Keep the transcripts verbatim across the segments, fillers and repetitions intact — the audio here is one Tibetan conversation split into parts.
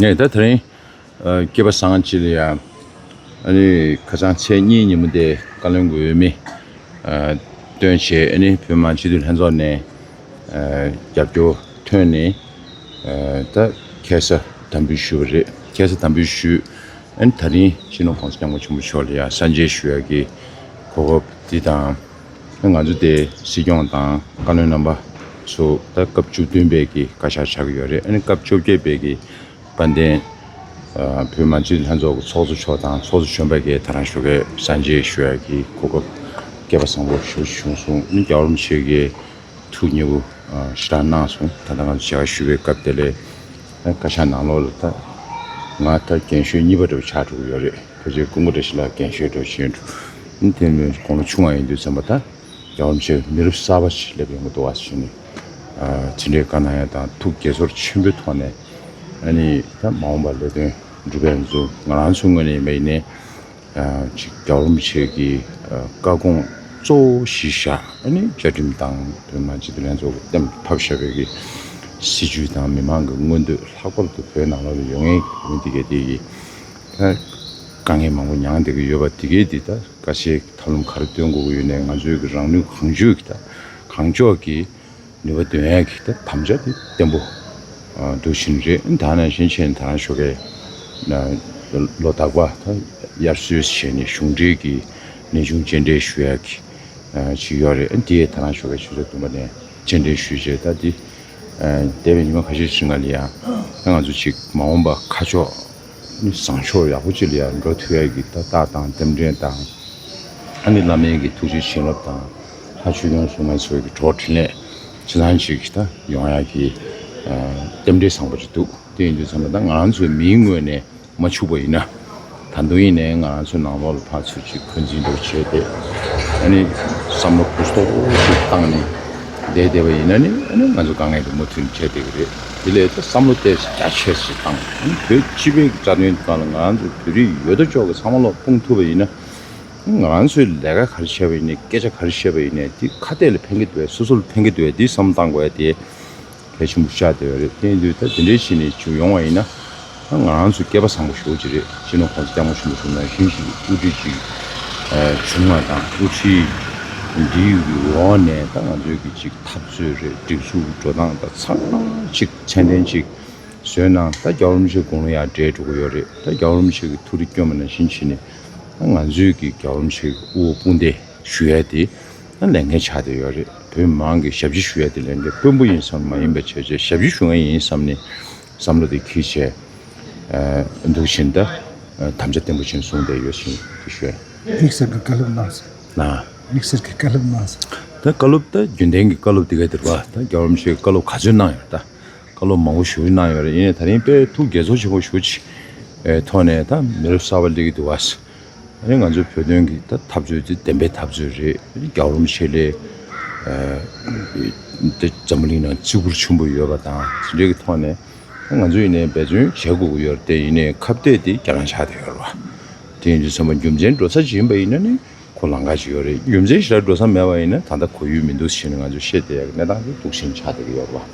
ངས་ད་དེ་རིང་ཨ་སྐལ་པ་བཟང་ཅིག་ལ་ཡ། ཨ་ནི་ཁ་སང་ཚེས་གཉིས་ཉིན་མོ་དེ་བཀའ་བློན་གྱི་འོས་མི་ཨ་བཏོན་བྱས། ཨ་ནི་བོད་མི་མང་སྤྱི་འཐུས་ལྷན་ཚོགས་ནས་ཨ་རྒྱབ་སྐྱོར་ཐོན་ནས། ཨ་ད་ཁ་སང་དམ་འབུལ་ཞུས་པ་རེད། ཁ་སང་དམ་འབུལ་ཞུས། ཨ་ནི་དེ་རིང་སྤྱི་ནོར་༸གོང་ས་༸སྐྱབས་མགོན་ཆེན་པོ་མཆོག་ལ་ཡ་གསན་བརྗེད་ཞུ་ཡ་གི་གོ་སྐབས་འདི་དང་། ང་ཚོ་དེ་སྲིད་སྐྱོང་དང་བཀའ་བློན་རྣམ་པ་ཚོ་ད་སྐབས་བཅུ་བདུན་པའི་གི་བཀའ་ཤག་ཆགས་ཀྱི་ཡོད་རེད། ཨ་ནི་སྐབས་བཅོ་བརྒྱད་པའི་གི་དཔལ་ལྡན་ཨ་བོད་མི་མང་སྤྱི་འཐུས་ལྷན་ཚོགས་ཀྱི་ཚོགས་གཙོ་མཆོག་དང་ཚོགས་གཙོ་གཞོན་པ་གིས་ད་རང་ཞོགས་ཀས་གསན་བརྗེད་ཞུ་ཡ་གི་གོ་སྐབས་སྐལ་པ་བཟང་པོ་ཞེ་པོ་ཅིག་བྱུང་སོང་། ཨ་ནི་རྒྱལ་བ་རིན་པོ་ཆེ་གི་ཐུགས་མཉེས་པོ་ཨ་ཞེ་དྲག་གནང་སོང་། ད་ལྟ་ང་ཚོ་མཇལ་ཁ་ཞུ་བའི་སྐབས་དེ་ལ་ཨ་བཀའ་ཤག་ནང་ལོགས་ལ་ད་ང་ད་རྒན་ཤོས་གཉིས་པ་འདྲ་བོ་ཆགས་འགྲོ་གི་ཡོད་རེད། ཕལ་ཆེར་སྐུ་ངོ་བཀྲ་ཤིས་ལགས་རྒན་ཤོས་འདྲ་བོ་བྱས་འགྲོ། ཨ་ནི་དེ་མིན་དགུང་ལོ་ཆུང་བ་ཡིན་དུས་ཙམ་པ་ད་རྒྱལ་བ་རིན་པོ་ཆེ་མི་རབས་གསར་པ་ཞིག་སླེབས་ཡོང་གི་འདུག་བ་ཟེར་ནས་ཨ་དེ་འདྲའི་བཀའ་གནང་ཡ་དང་ཐུགས་དགྱེས་ཚོར་ཆེན་པོའི་ཐོག་ནས། ཨ་ནི་ད་མ་འོངས་པ་ལས་དོན་སྒྲུབ་ཡ་ཚོ་ང་རང་ཚོའི་ངོས་ནས་ཡིན་པ་ཡིན་ནའི། ཨ་ཅིག་རྒྱལ་བ་རིན་པོ་ཆེ་གི་ཨ་བཀའ་དགོངས་གཙོ་བོ་གཞི་བཞག་ཨ་ནི་བཅའ་ཁྲིམས་དང་བོད་མི་མང་སྤྱི་འཐུས་ལྷན་ཚོགས་ཀྱིས་གཏན་ཕབ་བཞག་པའི་གི་སྲིད་ཇུས་དང་མི་མང་གི་མངོན་འདོད། ལྷག་པར་དུ་བོད་ནང་ལོགས་ལ་ཡོད་མཁན་གྱི་མི་དེ་གས་དེ་གི་ད་དཀའ་ངལ་མང་པོ་མྱངས་བསྡད་ཀྱི་ཡོད་པ་དེ་གས་དེ་ད་དཀའ་སྤྱད་ཐབས་ལམ་ག་རེ་འདོན་དགོས་ཀྱི་ཡོད་ནའི་ང་ཚོའི་གི་རང་ནུས་གང་ཆོད་ཀྱི་ད་གང་ལྕོགས་ཀྱི་ནུས་པ་འདོན་ཡག་གི་ད་དམ་བཅའ་དེ་བརྟན་པོ་ཨ་འདུག་བཞིན་རེད། ད་ནང་བཞིན་བྱས་ནས་ད་རང་ཞོགས་ཀས་ན་ལོ་དག་པ་ད་དབྱར་གསོལ་བྱས་ནས་གཞུང་འབྲེལ་གྱི་གནས་ཆུང་སྤྱན་འདྲེན་ཞུ་ཡག་གི་ཨ་ཅིག་ཡོད་རེད། ཨ་དེ་ད་རང་ཞོགས་ཀས་ཆུ་ཚོད་བདུན་པ་ནས་སྤྱན་འདྲེན་ཞུས་བྱས། ད་འདི་ཨ་འདས་པའི་ཉི་མ་ཁ་ཤས་ཤིག་སྔ་ལ་ཡང་ད་ང་ཚོ་ཅིག་མ་འོངས་པ་ཁ་ཕྱོགས་ནི་བཟང་ཕྱོགས་ཡག་པོ་ཅིག་ལ་ཡང་འགྲོ་ཐུབ་ཡག་གི་ད་རྟགས་དང་རྟེན་འབྲེལ་དང་། ཨ་ནི་བླ་མའི་གི་ཐུགས་རྗེ་བྱིན་རླབས་དང་། ལྷ་ཆོས་སྐྱོང་སྲུང་མ་ཚོའི་གི་གྲོགས་འཕྲིན་ལས་ཅི་ཙམ་ཅིག་ད་ཡོང་ཡག་གི་ཨ་རྟེན་འབྲེལ་བཟང་པོ་ཅིག་འདུག་དེ་ཡིན་དུས་ཙམ་པ་ད་ང་རང་ཚོའི་མིའི་ངོས་ནས་མ་འཕྱུགས་པ་ཡིན་ན། ད་དུང་ཡིན་ནའི་ང་རང་ཚོའི་ནང་ལོགས་ལ་ཕར་ཚུར་ཅིག་འཁོན་འཛིན་འདྲ་བོ་བྱས་ཏེ། ཨ་ནི་བསམ་བློ་གུ་སྟོར་ཅིག་བཏང་ནས་བསྡད་བསྡད་པ་ཡིན་ན་ནི། ཨ་ནི་ང་ཚོ་དཀའ་ངལ་དེ་མུ་མཐུད་ནས་འཕྲད་བསྡད་ཀྱི་རེད། དེ་ལས་ད་བསམ་བློ་ཏོག་ཙམ་རྒྱ་ཆེ་ཙམ་ཅིག་བཏང་། ཨ་ནི་བོད་སྤྱི་པའི་གི་རྩ་དོན་སྒང་ལ་ང་རང་ཚོ་བོད་རིགས་ཡོད་དོ་ཅོག་གི་ཚང་མ་ལོག་སྤུངས་ཐུབ་པ་ཡིན་ན། ང་རང་ཚོས་ལས་ཀ་ག་རེ་བྱས་པ་ཡིན་ནའི། སྐད་ཆ་ག་རེ་བཤད་པ་ཡིན་ནའི། དེ་ཁ་གཏད་ལ་ཕན་གྱི་འདུག་གས། སོ་སོ་ལ་ཕན་གྱི་འདུག་གས། དེ་བསམ་བློ་བཏང་དགོས་ཡ་དེ་གལ་ཆེན་པོ་ཆགས་བསྡད་ཡོད་རེད། དེ་ཡིན་དུས་ད་དེ་འདྲའི་བྱས་ནས་བྱུང་ཡོང་བ་ཡིན་ན། ད་ང་རང་ཚོ་སྐལ་པ་བཟང་པོ་ཞེ་པོ་ཅིག་རེད། སྤྱི་ནོར་༸གོང་ས་༸སྐྱབས་མགོན་ཆེན་པོ་མཆོག་ནང་བཞིན་ཞིག་དབུ་ཁྲིད་ཅིག་ཨ་བྱུང་བ་དང་། དབུ་ཁྲིད་འདིའི་འོག་ནས་ད་ང་ཚོའི་གི་ཅིག་འཐབ་རྩོད་རེད། སྒྲིག་འཛུགས་འགྲོ་སྟངས་དང་ཚང་མ་ཅིག་ཚད་ལྡན་ཅིག་བཟོས་ན། ད་རྒྱལ་བ་རིན་པོ་ཆེ་དགུང་ལོ་ཡར་བགྲེས་འགྲོ་གི་ཡོད་རེད། ད་རྒྱལ་བ་རིན་པོ་ཆེ་གི་ཐུགས་རེ་སྐྱོན་པ་ནང་བཞིན་བྱས་ནས། ད་ང་ཚོས་ཀྱི་རྒྱལ་བ་རིན་པོ་ཆེ་གི་དབུ་དཔུང་སྡེ་ཞུ་ཡ་དེ་ད་ལས་འགན་ཆགས་བསྡད་ཡོད་རེད། བོད་མི་མང་གི་ཞབས་ཕྱི་ཞུ་ཡ་དེ་ལས་འགན་དཔོན་པོ་ཡིན་བསམ་མ་ཡིན་པ་བྱས་བྱས། ཞབས་ཕྱི་ཞུ་མཁན་ཡིན་བསམ་ནས་བསམ་བློ་དེ་འཁྱེར་བྱས་ཨ་འདུག་བཞིན་ད་ཨ་དམ་བཅའ་བརྟན་པོ་བྱས་གསུངས་བསྡད་ཡོད་ཅེས་དེ་ཞུ་ཡ། དམིགས་བསལ་གྱི་བཀའ་སློབ་གནང་ཟེར། ན། དམིགས་བསལ་གྱི་བཀའ་སློབ་གནང་ཟེར། ད་བཀའ་སློབ་ད་རྒྱུན་ལྡན་གྱི་བཀའ་སློབ་དེ་ག་དེ་རེད་པ། ད་རྒྱལ་བ་རིན་པོ་ཆེའི་བཀའ་སློབ་ག་ཚོད་གནང་ཡོད་ད། བཀའ་སློབ་མང་པོ་ཞེ་པོ་གནང་ཡོད་རེད། ཡིན་ནའི་ད་རིང་དཔེ་ཐུགས་དགྱེས་ཚོར་ཆེན་པོ་ཞེ་པོ་ཅིག་ཨེ་ཐོག་ནས་ད་མི་རབས་གསར་པ་སླེབས་ཀྱི་འདུག་བ། ཨ་ནི་ང་ཚོའི་བོད་དོན་གྱི་ད་འཐབ་རྩོད་དེ་བདེན་པའི་འཐབ་རྩོད་རེད། རྒྱལ་བ་རིན་པོ་ཆེ་ལ་ཨེ་འདི་འཛམ་བུ་གླིང་ནང་བརྩི་བཀུར་ཆེན་པོ་ཡོད་པ་དང་། དེ་འདྲའི་གི་ཐོག་ནས་ད་ང་ཚོ་ཡིན་ནའི་འབད་བརྩོན་བྱེད་དགོས་ཀྱི་ཡོད་རེད། དེ་ཡིན་ནའི་ཁ་གཏད་དེ་རྒྱ་ནག་ཆགས་བསྡད་ཡོད་རེད་བ། དེ་ཡིན་དུས་ཚང་མ་རྒྱུ་མཚན་འགྲོ་ས་ཅིག་ཡིན་པ་ཡིན་ན་ནི། ཁོ་ལང་ཀ་ཅིག་ཡོད་རེད། རྒྱུ་མཚན་ཞེ་དྲག་འགྲོ་ས་མེད་པ་ཡིན་ན་ད་ལྟ་གོ་ཡུལ་མི་འདུག་ཟེར་ནས་ང་ཚོས་བཤད་བསྡད་ཡག་གི་གནས་སྟངས་དེ་འདུག་བཞིན་ཆགས་བསྡད་ཀྱི་ཡོད་རེད་བ།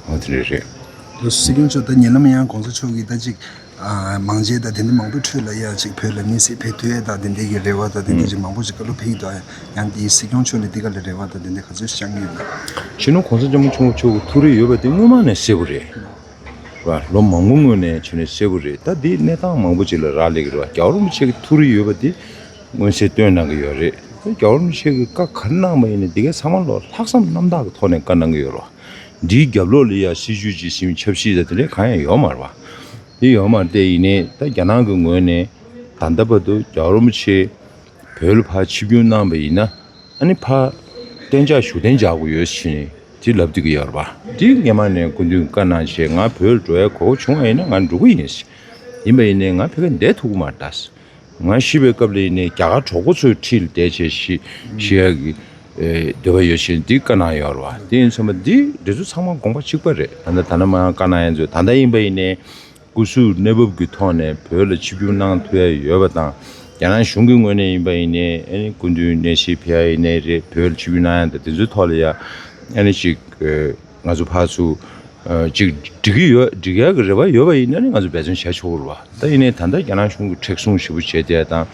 འོ་དེ་འདྲ་རེད། སྲིད་སྐྱོང་མཆོག་ད་ཉེ་ལམ་ཡང་༸གོང་ས་མཆོག་གིས་ད་ཅིག་ཨ་མང་ཆེ་ད་དེ་འདྲ་མང་པོ་ཁྲོད་ལ་ཡ་ཅིག་བོད་ལ་དམིགས་བསལ་ཕེབས་ཐུབ་ཡས་ད་དེ་འདྲའི་གི་རེ་བ་ད་དེ་འདྲ་ཅིག་མང་པོ་ཅིག་བཀའ་སློབ་ཕེབས་ཀྱི་འདུག་ཡང་དེའི་སྲིད་སྐྱོང་མཆོག་ལ་འདི་ག་ལ་རེ་བ་ད་དེ་འདྲ་ག་ཚོད་བཅངས་ཀྱི་ཡོད་ན། སྤྱི་ནོར་༸གོང་ས་༸སྐྱབས་མགོན་ཆེན་པོ་མཆོག་གི་ཐུགས་རེ་ཡོད་པ་དེ་སྔོན་མ་ནས་གསལ་པོ་རེད། ར་ལོ་མང་པོ་སྔོན་ནས་བྱས་ནས་གསལ་པོ་རེད། ད་འདི་གནས་སྟངས་མང་པོ་ཅིག་ལ་རག་ལས་ཀྱི་རེད་བ། རྒྱལ་བ་རིན་པོ་ཆེ་གི་ཐུགས་རེ་ཡོད་པ་འདི་མངོན་གསལ་སྟོན་གནང་གི་ཡོད་རེད། རྒྱལ་བ་རིན་པོ་ཆེ་གི་བཀའ་ག་རེ་གནང་པ་ཡིན་ནའི་འདི་གའི་ཚང་མ་ལོ་ལྷག་བསམ་རྣམ་དག་གི་ཐོག་ནས་བཀའ་གནང་གི་ཡོད་རེད་བ། འདིའི་རྒྱབ་ལོགས་ལ་ཡ་སྲིད་ཇུས་ཅིག་ཟིན་ཆབ་སྲིད་དང་དེ་འདྲའི་གང་ཡང་ཡོད་མ་རེད་བ། འདི་ཡོད་མ་རེད། དེ་ཡིན་ནའི་ད་རྒྱ་ནག་གི་ངོས་ནས་ད་ལྟ་བར་དུ་རྒྱལ་བ་རིན་པོ་ཆེ་བོད་ལ་ཕར་ཆིབས་བསྒྱུར་གནང་པ་ཡིན་ན། ཨ་ནི་ཕར་གཏན་འཇགས་བཞུགས་གདན་འཇགས་དགོས་ཡོད་ཟེར་ནས་དེ་ལབ་བསྡད་ཀྱི་ཡོད་རེད་པ། དེ་སྔོན་མ་ནས་སྐུ་མདུན་བཀའ་གནང་བྱས། ང་བོད་ལ་འགྲོ་ཡ་གོ་སྐབས་བྱུང་བ་ཡིན་ན་ང་འགྲོ་གི་ཡིན་ཟེར། ཡིན་པ་ཡིན་ནའི་ང་ཕ་གིར་བསྡད་ཐུབ་ཀྱི་མ་རེད་ད་ཟེར། ང་ཤི་བའི་སྐབས་ལ་ཡིན་ནའི་རྒྱ་གར་གྲོགས་པོ་ཚོའི་འཁྲིས་ལ་བསྡད་བྱས་ཤི་ཤི་ཡ་གི་ཨེ་འདོད་པ་ཡོད་ཟེར་ནས་དེ་བཀའ་གནང་ཡོད་རེད་པ། དེ་ཡིན་ཙང་མ་འདི་འདི་ཚོ་ཚང་མ་དགོངས་པ་གཅིག་པ་རེད། ད་ལྟ་ད་ནང་མ་བཀའ་གནང་ཡ་ཚོས་ད་ལྟ་ཡིན་པ་ཡིན་ནའི། སྐུ་གཟུགས་གནས་བབ་ཀྱི་ཐོག་ནས་བོད་ལ་ཆིབས་བསྒྱུར་གནང་ཐུབ་ཡ་ཡོད་པ་དང་། རྒྱ་ནག་གཞུང་གི་ངོས་ནས་ཡིན་པ་ཡིན་ནའི་ཨ་ནི་སྐུ་མདུན་གནས་གཟིགས་ཕེབས་ཡ་ཡིན་ནའི་རེད། བོད་ལ་ཆིབས་བསྒྱུར་གནང་ཡ་དང་དེ་ཚོའི་ཐོག་ལ་ཡ་ཨ་ནི་ཅིག་ཨ་ང་ཚོ་ཕར་ཚུར་ ཅིག་འགྲིག་གི་ཡོད། འགྲིག་ཡག་གི་རེ་བ་ཡོད་པ་ཡིན་ན་ནི་ང་ཚོ་འབད་བརྩོན་བྱས་ཆོག་གི་རེད་བ། ད་ཡིན་ནའི་ད་ལྟ་རྒྱ་ནག་གཞུང་གིས་མཁྲེགས་བཟུང་ཞེ་པོ་བྱས་བསྡད་དང་།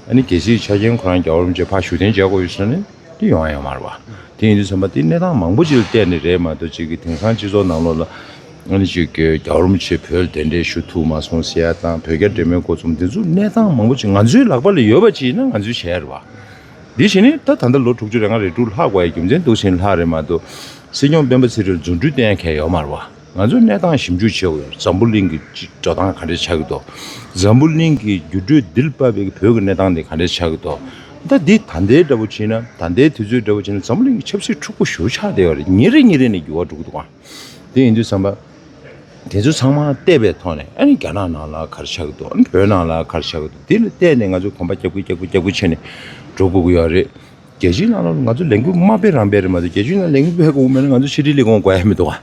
ཨ་ནི་གལ་སྲིད་ཆ་རྐྱེན་ཁོ་རང་རྒྱལ་བ་རིན་པོ་ཆེ་ཕར་བཞུགས་གདན་འཇགས་དགོས་ཡོད་ཟེར་ན་ནི་དེ་ཡོང་ཡ་ཡོད་མ་རེད་བ། དེ་ཡིན་དུས་ཙམ་པ་དེ་གནས་སྟངས་མང་པོ་ཅིག་ལ་བལྟས་ནས་རེད་མ་གཏོགས། ཅིག་གི་དེང་སང་སྤྱི་ཚོགས་ནང་ལོགས་ལ་ཨ་ནི་ཅིག་གི་རྒྱལ་བ་རིན་པོ་ཆེ་བོད་ལ་གདན་འདྲེན་ཞུ་ཐུབ་མ་སོང་ཟེར་ཡ་དང་། བོད་རྒྱ་འབྲེལ་མོལ་འགོ་རྩོམ་འདི་ཚོ་གནས་སྟངས་མང་པོ་ཅིག་ང་ཚོའི་ལག་པ་ལ་ཡོད་པ་ཅིག་ཡིན་ན་ང་ཚོས་བྱས་རེད་བ། འདི་བྱས་ནས་ད་ད་ལྟ་ལོ་དྲུག་ཅུ་རེ་ལྔ་རེ་དྲུག་ལྷག་དགོས་ཡ་རྒྱུ་མཚན་འདུག་ཟེར་ནས་ལྷག་རེད་མ་གཏོགས། སྲིད་སྐྱོང་སྤེན་པ་ཚེ་རིང་ལ་རྫུ་འཕྲུལ་བསྟན་ཡ་གང་ཡོད་མ་རེད་བ། ང་ཚོས་གནས་སྟངས་ཞིབ་འཇུག་བྱེད་དགོས་ཡོད། འཛམ་བུ་གླིང་གི་སྤྱི་འགྲོ་སྟངས་ག་འདྲས་ཆགས་ཀྱི་འདུག་འཛམ་བུ་གླིང་གི་འགྱུར་འགྲོས་འདི་ལ་དཔག་པའི་བོད་ཀྱི་གནས་སྟངས་འདི་ག་འདྲས་ཆགས་ཀྱི་འདུག་ད་འདི་ད་ལྟའི་འདྲ་པོ་བྱས་ན། ད་ལྟའི་དུས་ཚོད་འདྲ་པོ་བྱས་ན་འཛམ་བུ་གླིང་གི་ཆབ་སྲིད་འཁྲུག་པོ་ཞེ་པོ་ཆགས་བསྡད་ཡོད་རེད། ཉིན་རེ་ཉིན་རེ་ནས་འགྱུར་བ་འགྲོ་གི་འདུག་ག་དེ་ཡིན་དུས་ཙམ་པ། དེ་ཚོ་ཚང་མ་བལྟས་པའི་ཐོག་ནས། ཨ་ནི་རྒྱ་ནག་ནང་ལ་ག་རེ་ཆགས་ཀྱི་འདུག་ཨ་ནི་བོད་ནང་ལ་ག་རེ་ཆགས་ཀྱི་འདུག་དེ་ལ་བལྟས་ནས་ང་ཚོ་གོམ་པ་རྒྱབ་ཀྱི་རྒྱབ་ཀྱི་རྒྱབ་ཀྱི་བྱས་ནས་འགྲོ་དགོས་ཀྱི་ཡོད་རེད། རྒྱལ་སྤྱིའི་ནང་ལ་ང་ཚོ་ལས་འགུལ་མ་སྤེལ་རང་སྤེལ་རེད་མ་གཏོགས། རྒྱལ་སྤྱིའི་ནང་ལས་འགུལ་སྤེལ་དགོས་མེད་ན་ང་ཚོ་ཕྱི་དྲིལ་ལས་ཁུངས་དགོས་ཡ་མི་འདུག་ག་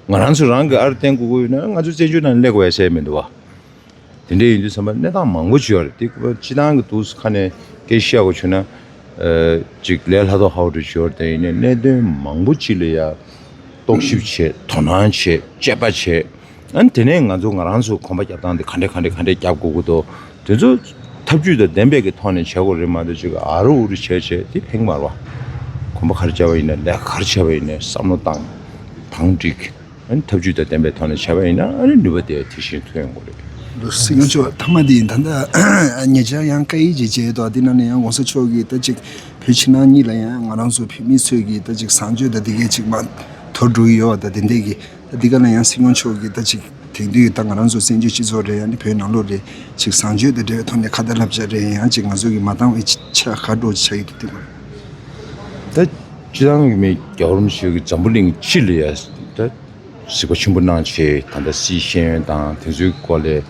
ང་རང་ཚོ་རང་གི་ཨར་བསྟན་དགོས་ཀྱི་ཡོད་ན་ང་ཚོ་བཙན་བྱོལ་ནང་སླེབས་དགོས་ཡ་ཟེར་མི་འདུག་ག་དེ་འདྲ་ཡིན་དུས་ཙམ་པ་གནས་སྟངས་མང་པོ་ཅིག་ཡོད་རེད། དེ་སྤྱི་བཏང་གི་འདུག་ཁ་ནས་སྐད་ཆ་བཤད་དགོས་བྱུང་ན། ཨ་ཅིག་ལས་སླ་དོག་ཧ་གོ་འགྲོ་ཅིག་ཡོད་རེད། དེ་ཡིན་ནའི་གནད་དོན་མང་པོ་ཅིག་ལ་ཡ་རྟོག་ཞིབ་བྱས། དོ་སྣང་བྱས། དཔྱད་པ་བྱས། ཨ་ནི་དེ་ནས་ང་ཚོ་ང་རང་ཚོ་གོམ་པ་རྒྱབ་སྟངས་དེ་ག་འདྲས་ག་འདྲས་ག་འདྲས་རྒྱབ་དགོས་ཀྱི་འདུག་དེ་ཚོ་ཐབས་ཇུས་དང་ལྡན་པའི་གི་ཐོག་ནས་བྱེད་དགོས་རེད་མ་གཏོགས། ཅིག་ཨ་རུ་ཨུ་རུ་བྱས་བྱས་དེ་ཕན་གྱི་མ་རེད་བ། གོམ་པ་ག་རེ་རྒྱབ་པ་ཡིན་ནའི། ལས་ཀ་ག་རེ་བྱས་པ་ཡིན་ནའི་བསམ་བློ་བཏང་། དང་འགྲིག་ཨ་ནི་ཐབས་ཇུས་དང་ལྡན་པའི་ཐོག་ནས་བྱས་པ་ཡིན་ན། ཨ་ནི་ནུས་པ་དེ་དེ་བཞིན་ཐོན་ཡོང་གི་རེད། སྲིད་སྐྱོང་མཆོག་མཐའ་མ་དེ་ཡིན། ད་ལྟ་ཉེ་ཆར་ཡང་བཀའ་ཡིག་ཅིག་བྱས་འདུག་དེ་ནང་ནས་ཡང་གོང་ས་མཆོག་གིས་ད་ཅིག་བོད་ཕྱི་ནང་གཉིས་ལ་ཡང་ང་རང་ཚོ་བོད་མི་ཚོས་ཀྱིས་ད་ཅིག་བཟང་སྤྱོད་དང་དེ་གས་ཅིག་མར་དོར་འགྲོ་གི་ཡོད་པ་དང་། དེ་འདྲས་ཀྱི་ད་འདི་ག་ལ་ཡང་སྲིད་སྐྱོང་མཆོག་གིས་ད་ཅིག་དེང་དུས་ད་ང་རང་ཚོ་བཙན་བྱོལ་སྤྱི་ཚོགས་རེད། ཡང་ནི་བོད་ནང་ལོགས་རེད། ཅིག་བཟང་སྤྱོད་དང་འབྲེལ་བའི་ཐོག་ནས་ཁ་ཏ་ལབ་བྱ་རེད། ཡང་ཅིག་ང་ཚོ་གིས་མ་བཏང་བའི་ཆ་ག་འགྲོ་ཆ་ཡོད་དེ་དེ་མ་རེད། ད་སྤྱི་བཏང་གི་མི་རྒྱལ་བ་རིན་པོ་ཆེ་གིས་འཛམ་བུ་གླིང་སྤྱི་ལ་ཡ་ད་གཟིགས་པ་ཆེན་པོ་གནང་བྱས། ད་ལྟ་སི་ཤེས་ཡོན་དང་དེ་ཚོའི་སྐོར་ལ་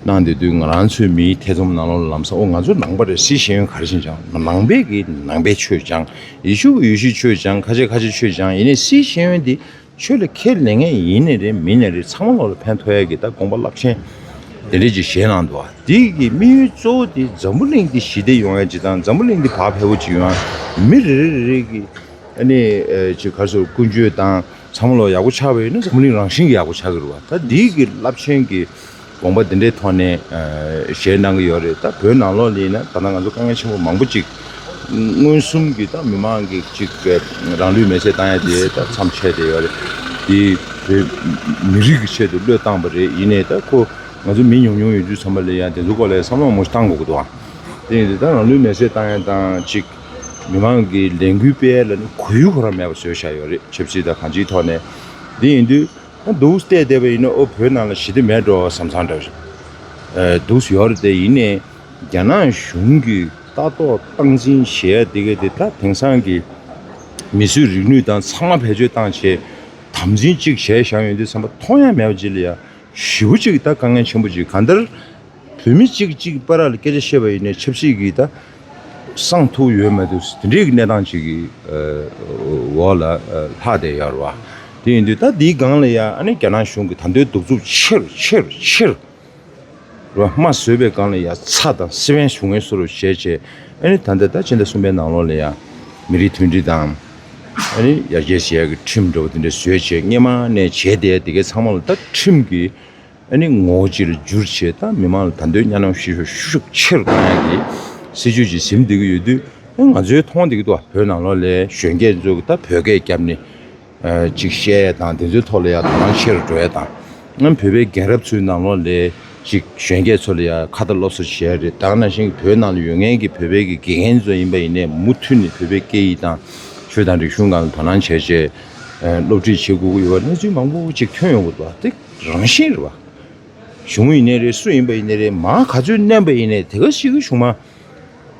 གནང་བསྡད་དུས། ང་རང་ཚོའི་མིའི་ཐེ་ཚོམ་ནང་ལོགས་ལ་ལམ་སང་ཨོ་ང་ཚོ་ནང་པ་རེད། སི་ཤེས་ཡོན་ག་རེ་བྱས་སྦྱངས། ནང་པའི་གི་ནང་པའི་ཆོས་སྦྱངས། ཡེ་ཤུ་གི་ཡེ་ཤུའི་ཆོས་སྦྱངས། ཁ་ཆེ་ཁ་ཆེ་ཆོས་སྦྱངས། ཡིན་ནའི་སི་ཤེས་ཡོན་འདི་ཆོས་ལ་ཁས་ལེན་མཁན་ཡིན་ནའི་རེད། མིན་ནའི་རེད། ཚང་མ་ལོག་ལ་ཕན་ཐོགས་ཡ་གི་ད་དགོངས་པ་རླབས་ཆེན་དེ་འདྲས་ཅིག་བཞེས་གནང་འདུག་བ། དེ་གི་དམིགས་ཡུལ་གཙོ་བོ་དེ་འཛམ་བུ་གླིང་འདི་ཞི་བདེ་ཡོང་ཡ་ཅིག་དང་། འཛམ་བུ་གླིང་འདི་བག་ཕེབས་པོ་ཅིག་ཡོང་ཡ། མི་རེ་རེ་རེ་རེ་གི་ཨ་ནི་ཨ་ཅིག་ག་རེ་ཟེར། ཀུན་སྤྱོད་དང་ཚང་མ་ལོག་ཡག་པོ་ཆགས་པ་ཡིན་ན་འཛམ་བུ་གླིང་རང་བཞིན་གྱིས་ཡག་པོ་ཆགས་ཀྱི་རེད་བ། ད་འདི་གི་རླབས་ཆེན་གྱི་དགོངས་པ་འདི་འདྲའི་ཐོག་ནས་ཨ་བཞེས་གནང་གི་ཡོད་རེད། ད་བོད་ནང་ལོགས་ལ་ཡིན་ན་ད་ལྟ་ང་ཚོ་དཀའ་ངལ་ཆེན་པོ་མང་པོ་ཅིག་མངོན་སུམ་གྱིས་ད་མི་མང་གིས་ཅིག་རང་ལུས་མེར་སྲེག་བཏང་ཡ་དེ་ད་མཚམས་ཆད་བསྡད་ཡོད་རེད། དེ་བོད་མི་རིགས་ཀྱི་ཆེད་དུ་བློས་བཏང་བ་རེད། ཡིན་ནའི་ད་ཁོ་ང་ཚོ་མི་ཉུང་ཉུང་ཡོད་དུས་ཙམ་པ་ལ་ཡང་དེ་ཚོའི་སྐོར་ལ་བསམ་བློ་མང་པོ་ཞིག་བཏང་དགོས་ཀྱི་འདུག་ཨ། དེ་ཡིན་དུས་ད་རང་ལུས་མེར་སྲེག་བཏང་ཡ་དང་ཅིག་མི་མང་གི་ལས་འགུལ་སྤེལ་ཡ་ལ་ནི་གོ་ཡུལ་ཁོ་རང་མེད་པ་བཟོས་བཞག་ཡོད་རེད། ཆབ་སྲིད་དང་གང་ཅིའི་ཐོག་ནས། དེ་ཡིན་དུས། ཨ་འདུག་བལྟས་བསྡད་པ་ཡིན་ན་ཨོ་བོད་ནང་ལ་ཞི་བདེ་མེད་འགྲོ་བསམ་བསམ་འདྲ་ཞིག་ཨ་འདུག་ཡོད་རེད་དེ། ཡིན་ནའི་རྒྱ་ནག་གཞུང་གིས་ལྟ་རྟོག་སྟངས་འཛིན་བྱེད་ཡ་དེ་ག་དེ་ད་དེང་སང་གི་མི་གསོད་རིག་ནུས་དང་ཚང་མ་བེད་སྤྱོད་བཏང་བྱས་དམ་འཛིན་གཅིག་བྱས་བཞག་ཡོང་དུས་ཙམ་པ་མཐོང་ཡ་མེད་པ་ཅིག་ལ་ཡ་ཞེ་པོ་ཅིག་ད་དཀའ་ངལ་ཆེན་པོ་ཅིག་གང་ལྟར། བོད་མི་གཅིག་གཅིག་བར་ལ་སྐད་ཆ་བཤད་པ་ཡིན་ནའི་ཆབ་སྲིད་ཀྱི་ད་གསང་ཐུབ་ཡོད་མ་ཐུབ་དེ་འདྲའི་གི་གནས་སྟངས་ཅིག་གི་ཨ་འོག་ལ་ཨ་ལྷག་བསྡད་ཡོད་རེད་བ། དེ་ཡིན་དུས་ད་འདིའི་སྒང་ལ་ཡ་ཨ་ནི་རྒྱ་ནག་གཞུང་གི་ད་དུང་གདུག་རྩུབ་ཆེ་རུ་ཆེ་རུ་ཆེ་རུ་རེད་བ། རྨ་བཟོས་པའི་སྒང་ལ་ཡ་ཚྭ་དང་སི་པན་བྱུང་ངེས་བཟོ་འདྲ་བྱས་བྱས། ཨ་ནི་ད་ལྟ་ད་ཕྱི་ཟླ་གསུམ་པའི་ནང་ལོགས་ལ་ཡ་མི་རིགས་མཐུན་སྒྲིལ་དང་། ཨ་ནི་ཡར་རྒྱས་བྱེད་ཡ་གི་ཁྲིམས་འདྲ་བོ་དེ་འདྲ་བཟོས་བྱས། སྔོན་མ་ནས་བྱས་བསྡད་དེ་གའི་ཚང་མ་ལ་ད་ཁྲིམས་ཀྱི་ཨ་ནི་ངོ་བོ་ཅིག་ལ་བསྒྱུར་བྱས། ད་མི་མང་ལ་ད་དུང་གཉའ་གནོན་ཤུགས་ཤུགས་ཤུགས་ཆེ་རུ་བཏང་ཡ་གི་སྲིད་ཇུས་ཅིག་འཛིན་བསྡད་ཀྱི་ཡོད་དུས། ཨ་ང་ཚོས་མཐོང་བསྡད་ཀྱི་འདུག་བོད་ནང་ལོགས་ལ་གཞོན་སྐྱེས་ཚོ་གིས་ད་བོད་སྐད་བརྒྱབ་ནས་ཨ་ཅིག་བཤད་ཡ་དང་དེ་ཚོའི་ཐོག་ལ་ཡ་དོ་སྣང་ཆེ་རུ་འགྲོ་ཡ་དང་། ཨ་བོད་པའི་རྒན་རབས་ཚོའི་ནང་ལོགས་ལ་ཅིག་གཞོན་སྐྱེས་ཚོ་ལ་ཡ་ཁ་ཏ་སློབ་གསོ་བྱེད་ཡ་རེད། ད་ག་ནང་བཞིན་བོད་ནང་ལ་ཡོད་མཁན་གྱི་བོད་པའི་གི་དགེ་རྒན་ཚོ་ཡིན་པ་ཡིན་ནའི་མུ་མཐུད་ནས་བོད་པའི་སྐད་ཡིག་དང་ཆོས་དང་རིག་གཞུང་སྒང་ལ་དོ་སྣང་བྱས་བྱས་ཨ་སློབ་ཁྲིད་བྱེད་དགོས་ཀྱི་ཡོད་པ་གནས་ཚུལ་མང་པོ་ཅིག་ཐོན་ཡོང་གི་འདུག་དེ་རང་བཞིན་རེད་བ། གཞུང་ཡིན་ནའི་རེད། སུ་ཡིན་པ་ཡིན་ནའི་རེད། མར་ག་ཚོད་མནན་པ་ཡིན་ནའི་དེ་ག་ཞིག་གི་གཞུང་མ་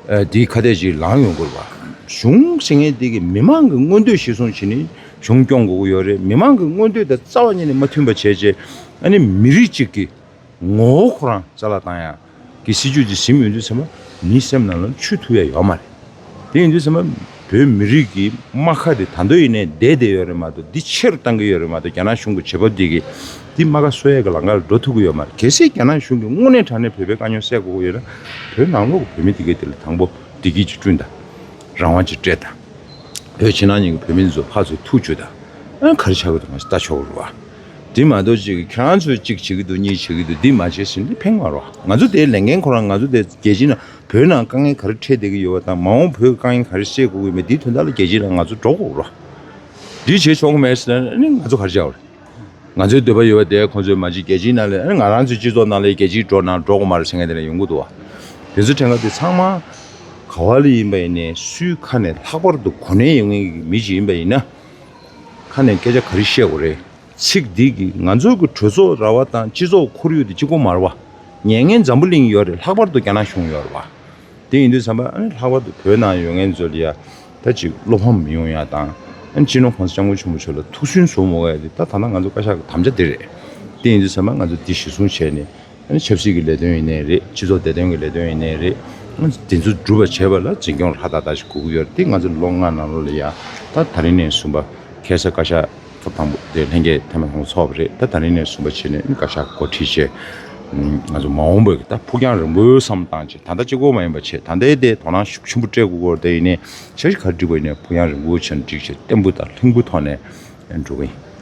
ཨ་དེའི་ཁ་གཏད་ཅིག་ལངས་ཡོང་དགོས་རེད་བ། གཞུང་ཟེར་མཁན་དེ་གི་མི་མང་གི་མངོན་འདོད་གཞིར་བཟུང་བྱས་ནས་གཞུང་སྐྱོང་དགོས་ཀྱི་ཡོད་རེད། མི་མང་གི་མངོན་འདོད་དང་རྩ་བ་ཉིད་ནས་མ་མཐུན་པ་བྱས་བྱས། ཨ་ནི་མི་རིགས་གཅིག་གི་ངོ་བོ་ཁོ་རང་རྩ་བརླག་བཏང་ཡ་གི་སྲིད་ཇུས་དེ་འཛིན་ཡོང་དུས་ཙམ་པ་མིའི་སེམས་ནང་ལ་ཆུད་ཐུབ་ཡ་ཡོད་མ་རེད། དེ་ཡིན་དུས་ཙམ་པ་བོད་མི་རིགས་ཀྱི་རྨ་ཁ་དེ་ད་དུང་ཡིན་ནའི་བསྡད་བསྡད་ཡོད་རེད་མ་གཏོགས། འདི་ཆེ་རུ་བཏང་གི་ཡོད་རེད་མ་གཏོགས། རྒྱ་ནག་གཞུང་གི་བྱེད་བབ་འདི་གིས་འདི་རྨ་ཁ་གསོ་ཡ་གི་ལམ་ཁ་ལ་འགྲོ་ཐུབ་ཀྱི་ཡོད་མ་རེད། གལ་སྲིད་རྒྱ་ནག་གཞུང་གིས་དངོས་གནས་དྲང་གནས་བོད་པའི་དཀའ་རྙོག་སེལ་དགོས་ཀྱི་ཡོད་ན། བོད་ནང་ལོགས་ཀྱི་བོད་མི་དེ་གའི་དེ་ལ་དང་པོ་བདེ་སྐྱིད་ཅིག་བསྐྲུན་དང་། རང་དབང་ཅིག་སྤྲད་དང་། བོད་ཕྱི་ནང་གཉིས་ཀྱི་བོད་མི་ཚོ་ཕར་ཚུར་ཐུག་བཅུག་དང་། ཨ་ག་རེ་ཆགས་ཀྱི་འདུག་ང་ཚོས་ལྟ་ཆོག་གི་རེད་བ། འདི་མ་གཏོགས་ཅིག་ཁྱེད་རང་ཚོས་གཅིག་བྱེད་ཀྱི་འདུག་གཉིས་བྱེད་ཀྱི་འདུག་འདི་མ་བྱེད་ཟེར་ནས་འདི་ཕན་མ་རེད་བ། ང་ཚོ་དེའི་ལས་འགན་ཁོ་རང་ང་ཚོ་དེ་རྒྱལ་སྤྱིའི་ནང་བོད་ནང་དཀའ་ངལ་ག་རེ་འཕྲད་བསྡད་ཀྱི་ཡོད་པ་དང་མ་འོངས་བོད་དཀའ་ངལ་ག་རེ་སེལ་དགོས་ཀྱི་ཡོད་མེད་འདིའི་དོན་དག་ལ་རྒྱལ་སྤྱིའི་ནང་ང་ཚོ་འགྲོ་དགོས་རེད་བ། འདི་བྱེད་ཆོག་གི་མེད་ཟེར་ན་ནི་ང་ཚོ་ག་རེ་བྱ་བ་རེད། ང་ཚོའི་འདོད་པ་ཡོད་པ་དེ་ཁོང་ཚོས་མ་བྱེད་རྒྱལ་སྤྱིའི་ནང་ལ་ཨ་ནི་ང་རང་ཚོའི་སྤྱི་ཚོགས་ནང་ལ་རྒྱལ་སྤྱིའི་འགྲོ་ན་འགྲོ་དགོས་མ་རེད་ཟེར་མཁན་དེ་འདྲ་ཡོང་གི་འདུག་བ། དེ་ཚོ་དྲན་ག་དེ་ཚང་མ་ག་བ་ལ་ཡིན་པ་ཡིན་ནའི་སུའི་ཁ་ནས་ལྷག་པར་དུ་གོ་གནས་ཡོད་མཁན་གྱི་མི་ཞིག་ཡིན་པ་ཡིན་ན། ཁ་ནས་སྐད་ཆ་ག་རེ་བཤད་དགོས་རེད། ཚིག་འདི་གིས་ང་ཚོའི་གི་གྲོས་ཚོགས་ར་བ་དང་སྤྱི་ཚོགས་ཁོར་ཡུག་དེ་གཅིག་པོ་མ་རེད་བ། ཉན་མཁན་འཛམ་བུ་གླིང་ཡོད་རེད། ལྷག་པར་དུ་རྒྱ་ནག་གཞུང་ཡོད་རེད་བ། དེ་ཡིན་དུས་ཙམ་པ་ཨ་ནི་ལྷག་པར་དུ་བོད་ནང་ཡོད་མཁན་ཚོ་ལ་ཡ། ད་ཅིག་བློ་ཕམ་མི་ཡོང་ཡ་དང་། ཨ་ནི་སྤྱི་ནོར་༸གོང་ས་༸སྐྱབས་མགོན་ཆེན་པོ་མཆོག་ལ་ཐུགས་སུན་གསོ་མ་དགོས་ཡ་དེ་ད་ད་ལྟ་ང་ཚོ་བཀའ་ཤག་གི་དམ་བཅའ་དེ་རེད། དེ་ཡིན་དུས་ཙམ་པ་ང་ཚོ་འདི་གཞི་བཟུང་བྱས་ནས། ཨ་ནི་ཆབ་སྲིད་ཀྱི་ལས་དོན་ཡིན་ནའི་རེད། སྤྱི་ཚོགས་བདེ་དོན་གྱི་ལས་དོན་ཡིན་ནའི་རེད། ཨ་ནི་དེ་ཚོ་སྒྲུབ་པ་བྱེད་པ་ལ་འཛིན་སྐྱོང་ཧྲག་ཏག་ཏག་ཞིག་དགོས་ཀྱི་ཡོད་རེད། དེ་ང་ཚོ་ལོ་ལྔ་ནང་ལོགས་ལ་ཡ། ད་ད་རིང་ནས་བཟུང་པ། ཁ་སང་བཀའ་ཤག་སྐབས་དང་པོ་དེ་ལྷན་རྒྱས་ཐེངས་མ་དང་པོ་ཚོགས་པ་རེད། ད་ད་རིང་ནས་བཟུང་པ་བྱས་ནས་བཀའ་ཤག་འགོ་ཁྲིད་བྱས། ང་ཚོ་མ་འོངས་པའི་ད་ཕུགས་རྒྱང་རིང་པོའི་བསམ་བཏང་བྱས། ད་ལྟ་གཅིག་པོ་མ་ཡིན་པ་བྱས། ད་ལྟའི་དེ་དོ་སྣང་ཤུགས་ཆེན་པོ་སྤྲད་དགོས་སྐོར་དེ་ཡིན་ནའི་ཆ་ཞིག་ག་རེ་འགྲིག་པ་ཡིན་ནའི་ཕུགས་རྒྱང་རིང་པོ་བྱས་ནས་འགྲིག་བྱས་བརྟན་པོ་དང་ལྷིང་པོ་ཐོག་ནས་འགྲོ་གི་ཡིན།